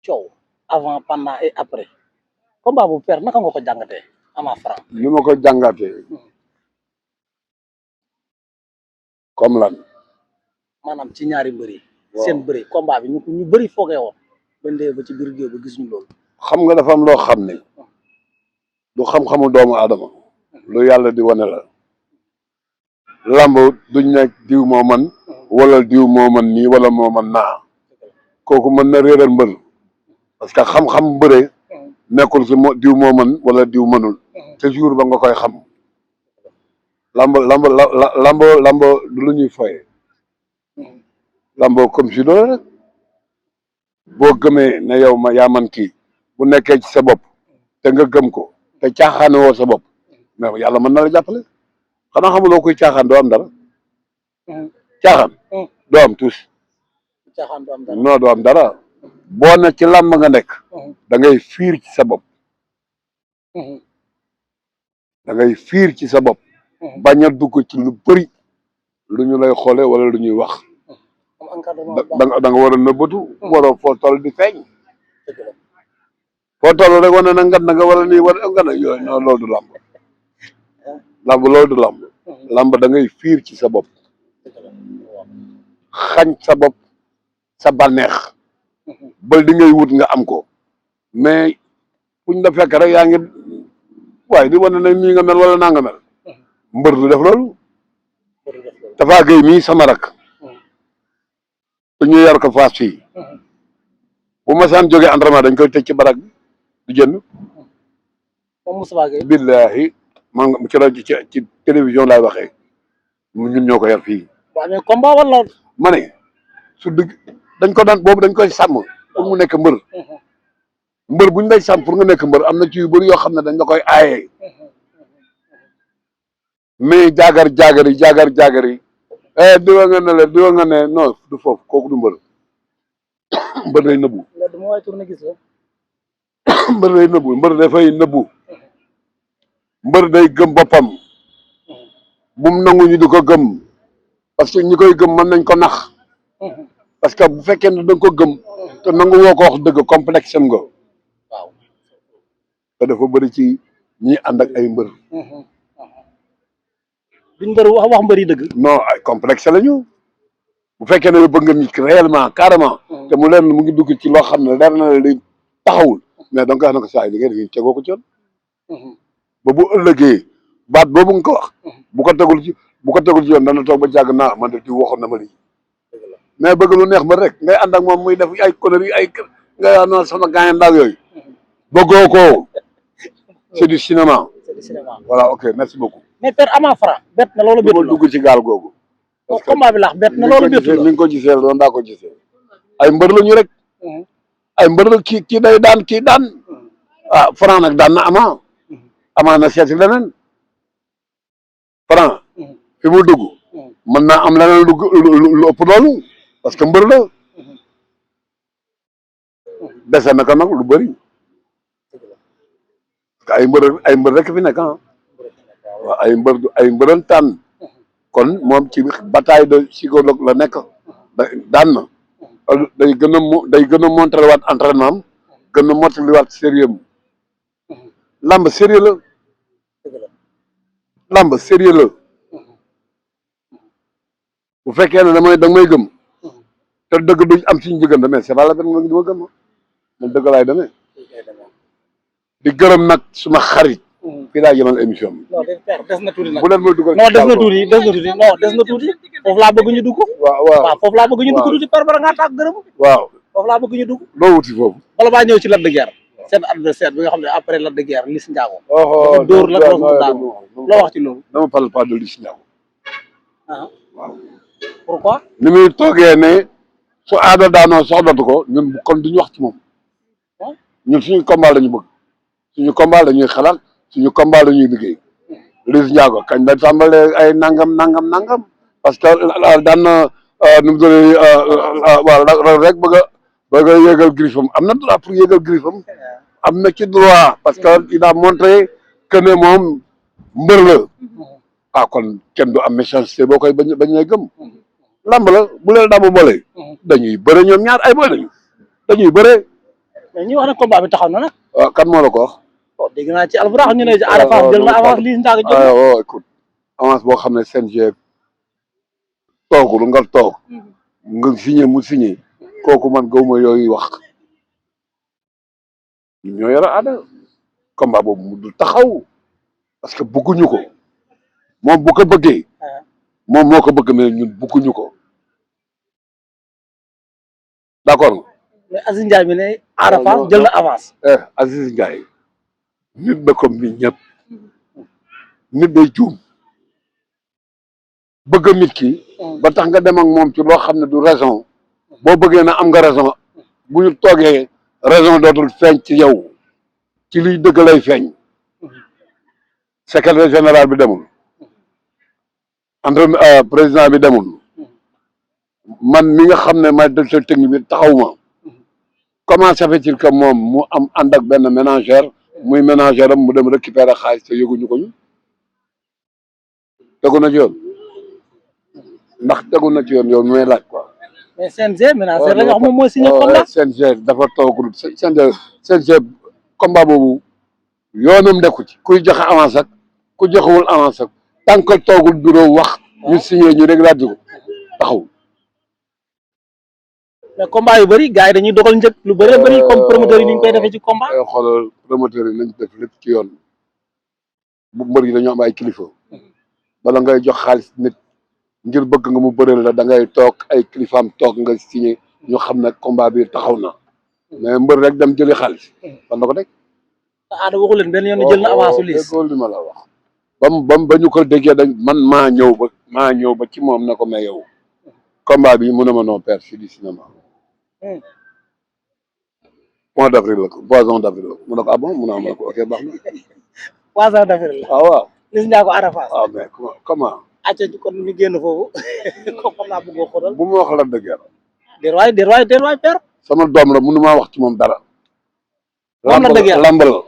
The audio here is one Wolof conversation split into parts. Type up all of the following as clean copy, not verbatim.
coow avant pendant et après combat bu père naka nga ko jàngatee Ama Franc. li ma ko jàngatee comme lan. maanaam ci ñaari mbër yi. seen bëri combat bi ñu bëri foogee woon. ba ndee ba ci biir géew ba gis ñu loolu. xam nga dafa am loo xam ne du xam-xamu doomu aadama lu yàlla di wane la lamb duñ ne diw moo man wala diw moo man nii wala moo man naa kooku mën na réeral mbër parce que xam-xam bëre nekkul si diw moo man wala diw mënul te jour ba nga koy xam lamb du lu ñuy foye lamb comme si doole rek boo gëmee ne yow yaa man kii bu nekkee ci sa bopp te nga gëm ko te caaxaane woo sa bopp mais yàlla mën na la jàppale xanaa xamuloo kuy caaxaan doo am dara caaxaan doo am tuus non doo am dara boo ne ci làmb nga nekk da ngay fiir ci sa bopp da ngay fiir ci sa bopp bañ a dugg ci lu bëri lu ñu lay xoole wala lu ñuy wax da nga war a nëbbatu waroo foo toll di feeñ foo toll rek wane na ngat na nga wala nii wala nga ne yooyu non loolu du làmb loolu du làmb làmb da ngay fiir ci sa bopp xañ sa bopp sa bànneex ba di ngay wut nga am ko mais fuñ la fekk rek yaa ngi waaye di wane na nii nga mel wala naa nga mel mbër du def loolu Tapha Gueye mii sama rak ñu yar ko faas fii bu ma saan jógee entraînement dañ koy tëj ci barak bi du jënd billahi man ci rajo ci télévision laay waxee ñun ñoo ko yar fii waaw mais combat wala ma ne su dëgg dañ ko daan boobu dañ koy sàmm pour mu nekk mbër buñ lay sàmm pour nga nekk mbër am na ci yu bëri yoo xam ne dañ la koy aaye mais jaagar yi diwa nga ne la diwa nga ne non du foofu kooku du mbër mbër day nëbbu mbër day nëbbu mbër dafay nëbbu mbër day gëm boppam bum nangu ñu di ko gëm parce que ñi koy gëm mën nañ ko nax parce que bu fekkee ne da nga ko gëm te nangu woo ko wax dëgg complexe am nga waaw te dafa bëri ci ñi ànd ak ay mbër duñ mbër wax mbër yi dëgg non ay complexe la ñu bu fekkee ne bëgg nga nit ki réellement carrément te mu leen mu ngi dugg ci loo xam ne leer na la li taxawul mais donc wax na ko saa yi li ngeen tegoo ko ci yoon ba bu ëllëgee baat boobu nga ko wax bu ko tegul ci yoon dana toog ba jàgg naa man de di waxoon na ma lii mais bëgg lu neex ma rek ngay ànd ak moom muy def ay conneries ay nga yaa noonu sama gaañan ndaag yooyu bëggoo ko c'est du cinéma voilà ok merci beaucoup mais père Ama Franc bett na loolu bettu la dugg ci gaal googu parce que combat bi lax bett na loolu bettu la ni nga ko gisee doon daa ko gisee ay mbër la ñu rek ay mbër la kii day daan kii daan ah Franc nag daan na Ama na seeti leneen Franc fi mu dugg mën naa am leneen lu ëpp loolu parce que mbër la dese na ko nag lu bëri parce que ay mbër rek fi nekk waaw ay mbërëntaan kon moom ci bataille de psychologue la nekk daan na day gën a montré waat entraînement am gën a mottali waat sérieux am lamb sérieux la bu fekkee ne da may gëm te dëgg duñ am suñu diggante mais c'est pas la peine ma dima gëm man dëgg laay demee di gërëm nag suma xarit fii laa yemal émission bi. non des na tuuti nag bu leen may dugal non des na tuuti foofu laa bëgg ñu dugg. waaw foofu laa bëgg ñu dugg tuuti par ngaa tàgg gërëm. waaw foofu laa bëgg ñu dugg. loo wuti foofu. wala maa ñëw ci Lac de Guiers seen adversaire bi nga xam ne après Lac de Guiers Liss Ndiago. dafa dóor la loo wax ci loolu. dama parle pas de Liss Ndiago. waaw pourquoi. ni muy toogee ne su aada daanoo soxlatu ko ñun kon duñu wax ci moom ñun suñu combat lañu bëgg suñu combat lañuy xalaat suñu combat lañuy liggéey Liss Ndiago kañ la tàmbalee ay nangam parce que daan na nu mu doon waaw rek bëgg a yéegal griffam am na droit pour yéegal griffam am na ci droit parce que il a montré que ne moom mbër la kon kenn du am méchanceté boo koy bañ a gëm lamb la bu leen damu boole dañuy bëre ñoom ñaar ay boole lañu dañuy bëre mais ñi wax ne combat bi taxaw na nag. kan moo la ko wax. oh dégg naa ci Alburax ñu ne Ada Fass jël na avance Liss Ndiago jël na. waaw écoute avance boo xam ne CNG toogul nga toog nga signé mu signé kooku man gawma yooyu wax ñoo yore Ada combat boobu mu du taxaw parce que bëgguñu ko moom bu ko bëggee moom moo ko bëgg mais ñun bëgguñu ko d'accord. mais Aziz Ndiaye mi ne Ada Fass jël na avance. Aziz Ndiaye nit ba comme ni ñëpp nit day juum bëgg nit ki ba tax nga dem ak moom ci loo xam ne du raison boo bëggee na am nga raison bu ñu toogee raison dootul feeñ ci yow ci liy dëgg lay feeñ secrétaire général bi demul président bi demul man mi nga xam ne may directeur technique bi taxaw ma comment ça fait-il que moom mu am ànd ak benn ménagère muy ménagère am mu dem récupérer xaalis te yëguñu ko ñu tegu na ci yoon ndax tegu na ci yoon yow mooy laaj quoi. mais CNG ménagère la nga xam moom mooy signé combat. CNG dafa toogul CNG combat boobu yoonam nekku ci kuy joxe avance ak ku joxewul avance ak tant que toogul bureau wax ñu signé ñu régulariser ko taxawul. mais combat yu bëri gars yi dañuy dogal njëkk lu bëree bëri comme promoteur yi ni ñu koy defee ci combat. xoolal promoteur yi nañ def lépp ci yoon bu mbër yi dañoo am ay kilifa bala ngay jox xaalis nit ngir bëgg nga mu bëreel la da ngay toog ay kilifaam toog nga signé ñu xam ne combat bi taxaw na mais mbër rek dem jëli xaalis fan la ko teg. Ada waxu leen benn yoon jël na avance su Liss. li ma la wax ba ñu ko déggee dañ man maa ñëw ba ci moom na ko mais yow combat bi mu ne ma non père si du cinéma mois d'avril la ko poisson d'avril la ko mu ne ko ah bon mu ne ma ko ok baax na. poisson d'avril la. waaw. Liss Ndiago Ada Fass. waaw mais comment. acca kon ñu génn foofu comme xam naa bëggoo xoolal. bu ma wax la dëgg yàlla. déet waay père. sama doom la mënu maa wax ci moom dara. moom la dëgg yàlla lamb la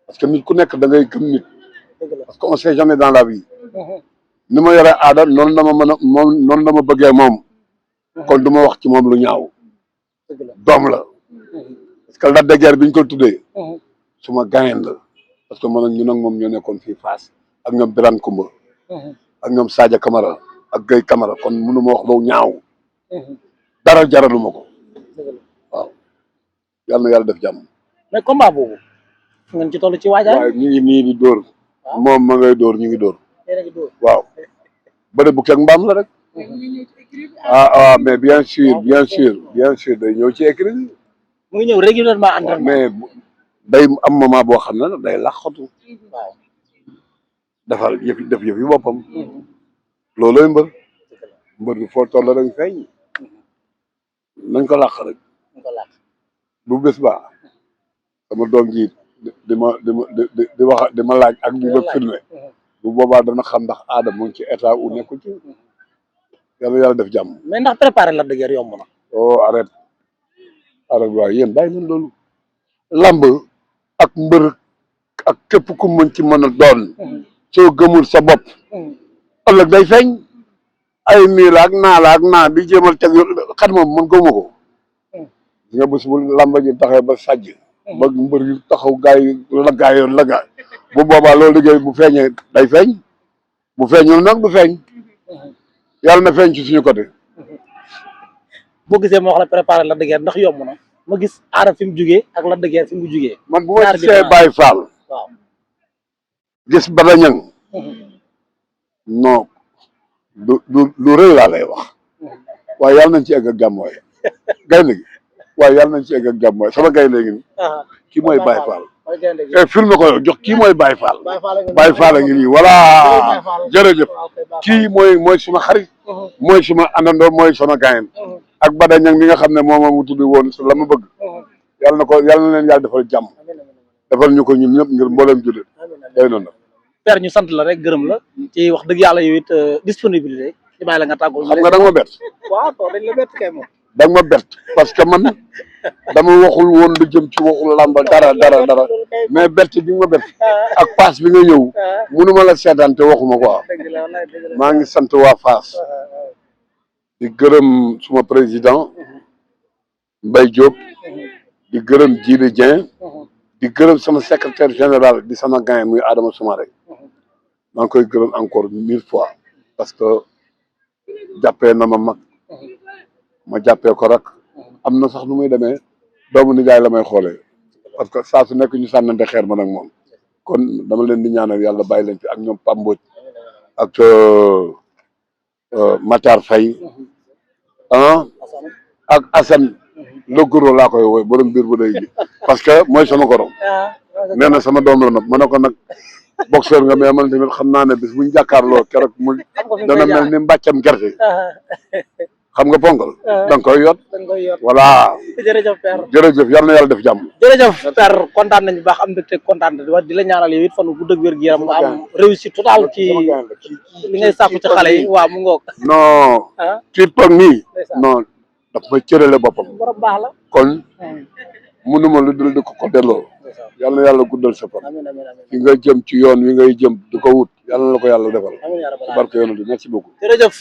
parce que nit ku nekk da ngay gëm nit. parce que on sait jamais dans la vie. ni ma yore Ada noonu la ma mën a moom noonu la ma bëggee moom. kon du ma wax ci moom lu ñaaw. doom la. parce que la dëgg bi ñu ko tuddee. suma gayen la. parce que man ak ñun ak moom ñoo nekkoon fii Fass ak ñoom Birane Koumba. ak ñoom Sadio Camara ak Gueye Camara kon mënu ma wax lu ñaaw. dara jaraluma ko. waaw yal na yàlla def jàmm. mais combat boobu fu ngeen ci toll ci waajaay. waaw ñu ngi nii di dóor. moom ma ngay dóor ñu ngi dóor. waaw bëri bu keeg mbaam la rek. mais bien sûr day ñëw ci écrit bi. mu ngi ñëw régulièrement entraînement. mais day am moment boo xam ne day laxatu. waaw defal def yëf yi boppam. loolooy mbër bi foo toll rek feeñ. nañ ko làq rek. bu bés baax sama doom ji di ma laaj ak di ma filmé bu boobaa dana xam ndax Ada mu ngi ci état u nekkul ci yàlla def jàmm. mais ndax préparé la dëgër yomb na. oh arrête waaye yéen bàyyi leen loolu. lamb ak mbër ak képp ku mën ci mën a doon. soo gëmul sa bopp. ëllëg day feeñ. ay nii la ak naa di jéemal teg xat moom man gëmuma ko. nga bés bu lamba ji taxee ba sàjj ba mbër yi taxaw gaay bu boobaa loolu liggéey bu feeñee day feeñ bu feeñul nag du feeñ yàlla na feeñ ci suñu côté. boo gisee ma wax la préparé la dëgër ndax yomb na ma gis Ada fi mu jugee ak la dëgër fi mu jugee. man bu ma gisee Baye Fall. waaw gis Bada Ñang non lu rëy laa lay wax waaye yàlla nañ ci egg ak jàmm waaye gaynde gi waaye yàlla nañ ci egg ak jàmm waaye sama gaynde gi nii kii mooy Baye Fall filmé ko jox kii mooy Baye Fall Baye Fall a ngi nii voilà jërëjëf kii mooy suma xarit mooy suma àndandoo mooy sama gayen ak Bada Ñang mi nga xam ne moom mu tuddi woon la ma bëgg yàlla na leen yàlla defal jàmm defal ñu ko ñun ñëpp ngir mboolem jullit day noonu père ñu sant la rek gërëm la ci wax dëgg yàlla yow it disponibilité ci bàyyi la nga tàggoo. xam nga da nga ma bett. waaw dañ la bett kay moom. da nga ma bett parce que man dama waxul woon lu jëm ci waxul làmb dara mais bett bi nga ma bett ak paas bi nga ñëw mënu ma la seetaan te waxuma quoi maa ngi sant waa Fass di gërëm suma président Mbaye Diop di gërëm Djili Dieng di gërëm sama secrétaire général di sama gain muy Adama Soumaré maa ngi koy gërëm encore 1000 fois parce que jàppee na ma mag ma jàppee ko rak am na sax nu muy demee doomu nijaay la may xoolee parce que saa su nekk ñu sànnante xeer man ak moom kon dama leen di ñaanal yàlla bàyyi leen fi ak ñoom Pape Mbodj ak Matar Faye ak Assane le goro laa koy woy borom biir bu day ji parce que mooy sama goro nee na sama doom la nag ma ne ko nag boxeur nga mais man tamit xam naa ne bis buñ jàkkaarloo keroog mu dana mel ni mbàccam gerte xam nga ponkal da nga koy yot voilà jërëjëf père jërëjëf yal na yàlla def jàmm jërëjëf père kontaan nañu baax am mbégte kontaan di la ñaanal yow it fan bu dëgg wér gu yaram nga am réussite totale ci li ngay sàkku ci xale yi waaw mu ngoog non kii toog nii non daf may cërale boppam borom baax la kon mënuma lu dul di ko delloo yal na yàlla guddal sa fan amiin amiin amiin fi nga jëm ci yoon wi ngay jëm di ko wut yal na la ko yàlla defal amiin yaa rabbal barke yoon bi merci beaucoup jërëjëf